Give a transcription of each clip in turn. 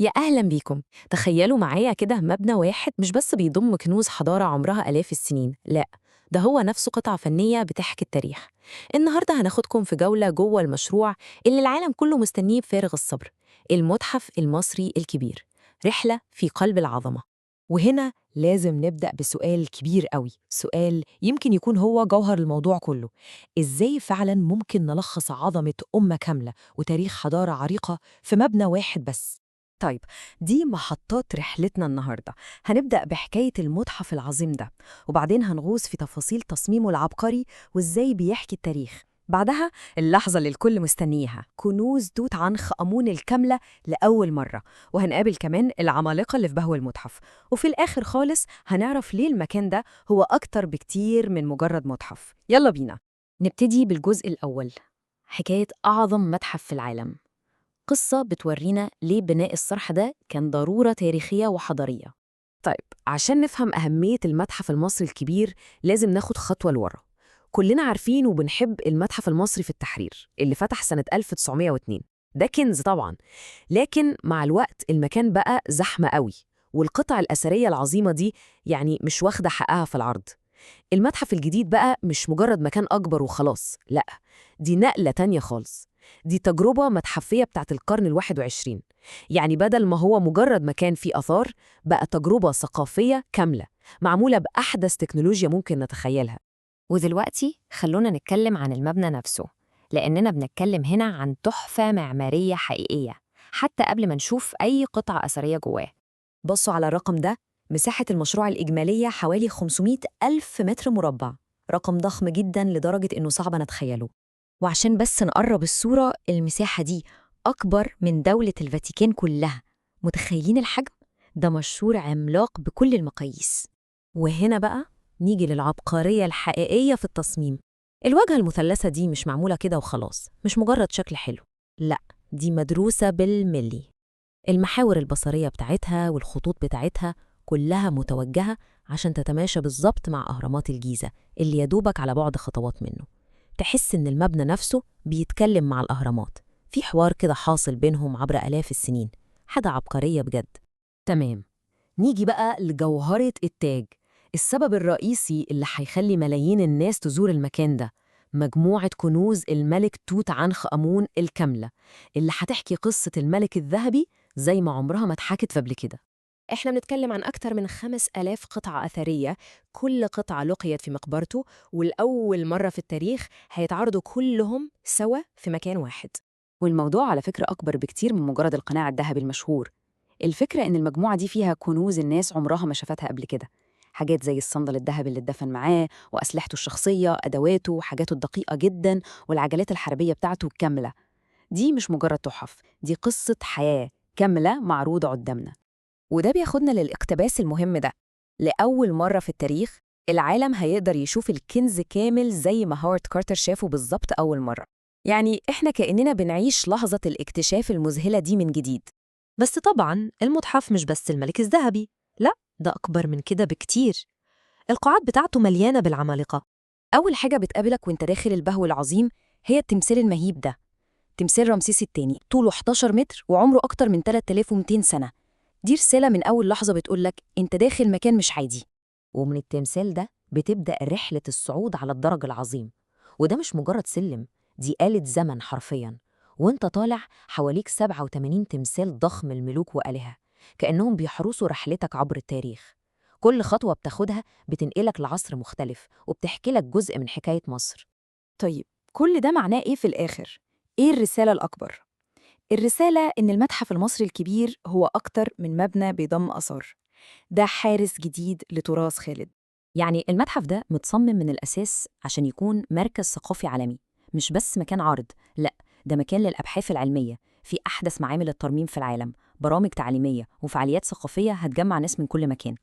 يا أهلا بيكم. تخيلوا معايا كده مبنى واحد مش بس بيضم كنوز حضارة عمرها آلاف السنين، لا ده هو نفسه قطعة فنية بتحكي التاريخ. النهاردة هناخدكم في جولة جوه المشروع اللي العالم كله مستنيه بفارغ الصبر، المتحف المصري الكبير، رحلة في قلب العظمة. وهنا لازم نبدأ بسؤال كبير قوي، سؤال يمكن يكون هو جوهر الموضوع كله. إزاي فعلا ممكن نلخص عظمة أمة كاملة وتاريخ حضارة عريقة في مبنى واحد بس؟ طيب، دي محطات رحلتنا النهاردة. هنبدأ بحكاية المتحف العظيم ده، وبعدين هنغوص في تفاصيل تصميمه العبقري وإزاي بيحكي التاريخ. بعدها اللحظة اللي الكل مستنيها، كنوز توت عنخ آمون الكاملة لأول مرة، وهنقابل كمان العمالقة اللي في بهو المتحف. وفي الآخر خالص هنعرف ليه المكان ده هو أكتر بكتير من مجرد متحف. يلا بينا. نبتدي بالجزء الأول، حكاية أعظم متحف في العالم. قصة بتورينا ليه بناء الصرح ده كان ضرورة تاريخية وحضارية. طيب، عشان نفهم أهمية المتحف المصري الكبير لازم ناخد خطوة لورا. كلنا عارفين وبنحب المتحف المصري في التحرير اللي فتح سنة 1902، ده كنز طبعا، لكن مع الوقت المكان بقى زحمة قوي، والقطع الأثرية العظيمة دي يعني مش واخدة حقها في العرض. المتحف الجديد بقى مش مجرد مكان أكبر وخلاص، لأ، دي نقلة تانية خالص. دي تجربة متحفية بتاعت القرن 21. يعني بدل ما هو مجرد مكان فيه آثار، بقى تجربة ثقافية كاملة معمولة بأحدث تكنولوجيا ممكن نتخيلها. ودلوقتي خلونا نتكلم عن المبنى نفسه، لأننا بنتكلم هنا عن تحفة معمارية حقيقية حتى قبل ما نشوف أي قطعة أثرية جواه. بصوا على الرقم ده، مساحة المشروع الإجمالية حوالي 500 ألف متر مربع، رقم ضخم جدا لدرجة إنه صعب نتخيله. وعشان بس نقرب الصورة، المساحة دي أكبر من دولة الفاتيكان كلها. متخيلين الحجم؟ ده مشروع عملاق بكل المقاييس. وهنا بقى نيجي للعبقرية الحقيقية في التصميم. الواجهة المثلثة دي مش معمولة كده وخلاص، مش مجرد شكل حلو، لا، دي مدروسة بالملي. المحاور البصرية بتاعتها والخطوط بتاعتها كلها متوجهة عشان تتماشى بالظبط مع أهرامات الجيزة اللي يدوبك على بعد خطوات منه. تحس إن المبنى نفسه بيتكلم مع الأهرامات، في حوار كده حاصل بينهم عبر آلاف السنين. حاجة عبقرية بجد. تمام، نيجي بقى لجوهرة التاج، السبب الرئيسي اللي هيخلي ملايين الناس تزور المكان ده، مجموعة كنوز الملك توت عنخ آمون الكاملة، اللي هتحكي قصة الملك الذهبي زي ما عمرها ما اتحكت قبل كده. إحنا بنتكلم عن أكتر من 5000 قطعة أثرية، كل قطعة لقيت في مقبرته، والأول مرة في التاريخ هيتعرضوا كلهم سوا في مكان واحد. والموضوع على فكرة أكبر بكتير من مجرد القناع الذهبي المشهور. الفكرة إن المجموعة دي فيها كنوز الناس عمرها ما شافتها قبل كده، حاجات زي الصندل الذهبي اللي اتدفن معاه، وأسلحته الشخصية، أدواته، وحاجاته الدقيقة جدا، والعجلات الحربية بتاعته الكاملة. دي مش مجرد تحف، دي قصة حياة كاملة معروضة قدامنا. وده بياخدنا للاقتباس المهم ده. لأول مرة في التاريخ العالم هيقدر يشوف الكنز كامل زي ما هاورد كارتر شافه بالظبط أول مرة. يعني إحنا كأننا بنعيش لحظة الاكتشاف المذهلة دي من جديد. بس طبعاً المتحف مش بس الملك الذهبي، لا، ده أكبر من كده بكتير. القاعات بتاعته مليانة بالعمالقة. أول حاجة بتقابلك وانت داخل البهو العظيم هي التمثال المهيب ده، تمثال رمسيس الثاني، طوله 11 متر وعمره أكتر من 3200 سنة. دي رسالة من أول لحظة بتقولك انت داخل مكان مش عادي. ومن التمثال ده بتبدأ رحلة الصعود على الدرج العظيم، وده مش مجرد سلم، دي آلة زمن حرفياً. وانت طالع حواليك 87 تمثال ضخم الملوك وآلهة، كأنهم بيحرسوا رحلتك عبر التاريخ. كل خطوة بتاخدها بتنقلك لعصر مختلف وبتحكي لك جزء من حكاية مصر. طيب، كل ده معناه إيه في الآخر؟ إيه الرسالة الأكبر؟ الرسالة إن المتحف المصري الكبير هو أكتر من مبنى بيضم آثار، ده حارس جديد لتراث خالد. يعني المتحف ده متصمم من الأساس عشان يكون مركز ثقافي عالمي، مش بس مكان عرض، لا، ده مكان للأبحاث العلمية، في أحدث معامل الترميم في العالم، برامج تعليمية وفعاليات ثقافية هتجمع ناس من كل مكان.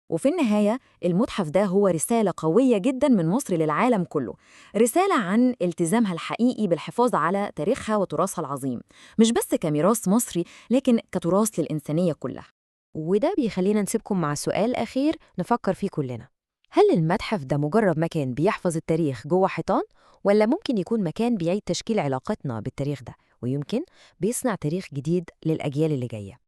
وفي النهاية المتحف ده هو رسالة قوية جدا من مصر للعالم كله، رسالة عن التزامها الحقيقي بالحفاظ على تاريخها وتراثها العظيم، مش بس كميراث مصري لكن كتراث للإنسانية كلها. وده بيخلينا نسيبكم مع سؤال أخير نفكر فيه كلنا. هل المتحف ده مجرد مكان بيحفظ التاريخ جوه حيطان، ولا ممكن يكون مكان بيعيد تشكيل علاقتنا بالتاريخ ده، ويمكن بيصنع تاريخ جديد للأجيال اللي جاية؟